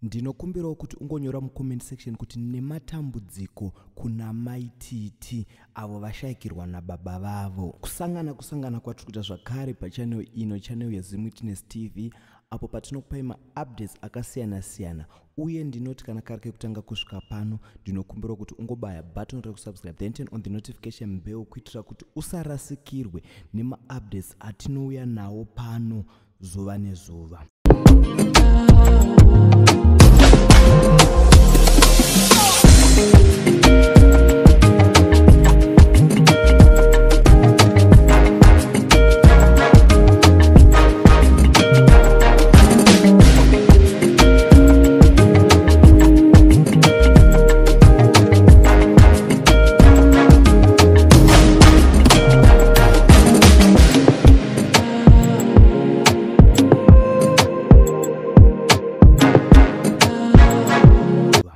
Ndinokumbirawo kuti ungonyora mucomment section kuti nematambudziko kuna Mai Titi avo vashaikirwa nababa vavo. Kusangana kusangana kwatiri kuita zvakare pachannel ino, channel yeZimwitness TV, apo patinokupai maupdates akasiyana siyana. Uye ndinoti kana kari kekutanga kusvika pano, ndinokumbirawo kuti ungobaya button rekusubscribe, then turn on the notification bell kuitira kuti usarasikirwe nemaupdates atinouya nawo pano zuva nezuva.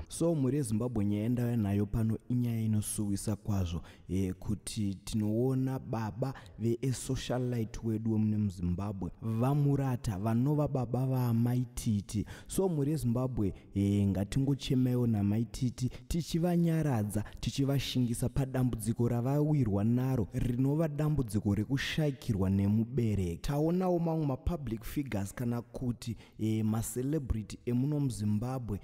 So mhuri yeZimbabwe, nyaya yandauya nayo pano inyaya inosuwisa kwazvo, kuti tinoona baba veesocialite wedu wemune muZimbabwe, VaMurata, vanova baba vaMaititi. So mhuri yeZimbabwe, ngatingochemaiwo naMaititi, tichivanyaradza, tichivashingisa padambudziko ravawirwa naro, rinova dambudziko rekushayikirwa nemubereki. Taonawo mamwe mapublic figures kana kuti macelebrity emuno muZimbabwe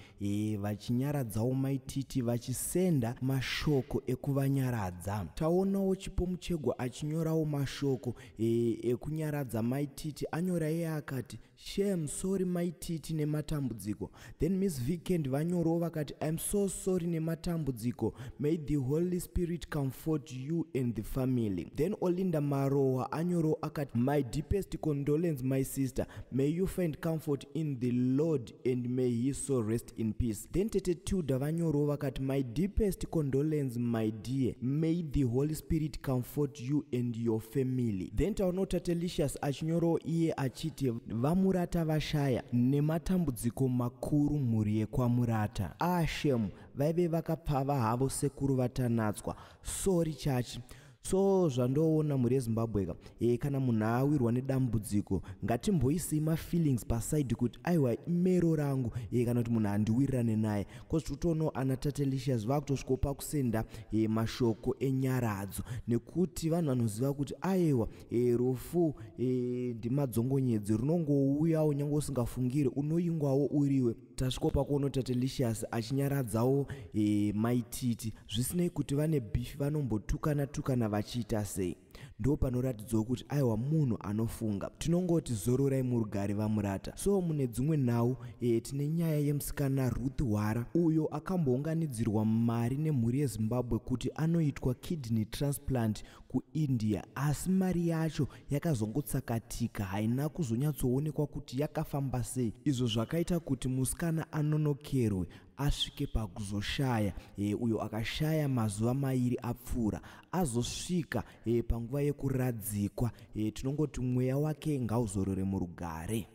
vachinyaradzawo Maititi, vachisenda mashoko ekuvanyaradza. Taonawo Chipo Muchegwa achinyorawo mashoko ekunyaradza Maititi. Anyora iye akati, "Shame, sorry Maititi nematambudziko." Then Miss Weekend vanyorawo vakati, "I'm so sorry nematambudziko. May the Holy Spirit comfort you and the family." Then Olinda Marowa anyorawo akati, "My deepest condolence, my sister. May you find comfort in the Lord and may his soul rest in peace." Then Tete Tilda vanyorawo vakati, "My deepest condolence, my dear. May the Holy Spirit comfort you and your family." Then taonawo Tatelicious achinyorawo iye achiti, "VaMurata vashaya, nematambudziko makuru mhuri yekwaMurata. Shame, vaive vakapfava havo sekuru vaTanatswa. Sorry chachi." So zvandoona, mhuri yeZimbabwe ka, kana munhu awirwa nedambudziko, ngatimboisei mafeelings paside kuti aiwa, imero rangu, kana kuti munhu handiwirirane naye, cause tikutoonao ana Tatelicious vakutosvikawo pakusenda mashoko enyaradzo, nekuti vanhu vanoziva kuti aiwa, rufu ndimadzongonyedzi, runongouyawo nyange usingafungiri, unoingwawo uriwe. Tasvikawo pakuona Tatelicious achinyaradzawo Maititi, zvisinei kuti vane beef, vanombotukana tukana vachiita sei. Ndo panoratidzawo kuti aiwa, munhu anofunga. Tinongoti zororai murugare, VaMurata. So mune dzimwe nhau, tine nyaya yemusikana Ruth Hwara, uyo akambounganidzirwa mari nemhuri yeZimbabwe kuti anoitwa kidney transplant kuIndia, asi mari yacho yakazongotsakatika, haina kuzonyatsoonekwa kuti yakafamba sei, izvo zvakaita kuti musikana anonokerwe asvike pakuzoshaya, uyo akashaya mazuva 2 apfuura, azosvika panguva yekuradzikwa. Tinongoti mweya wake ngauzorore murugare.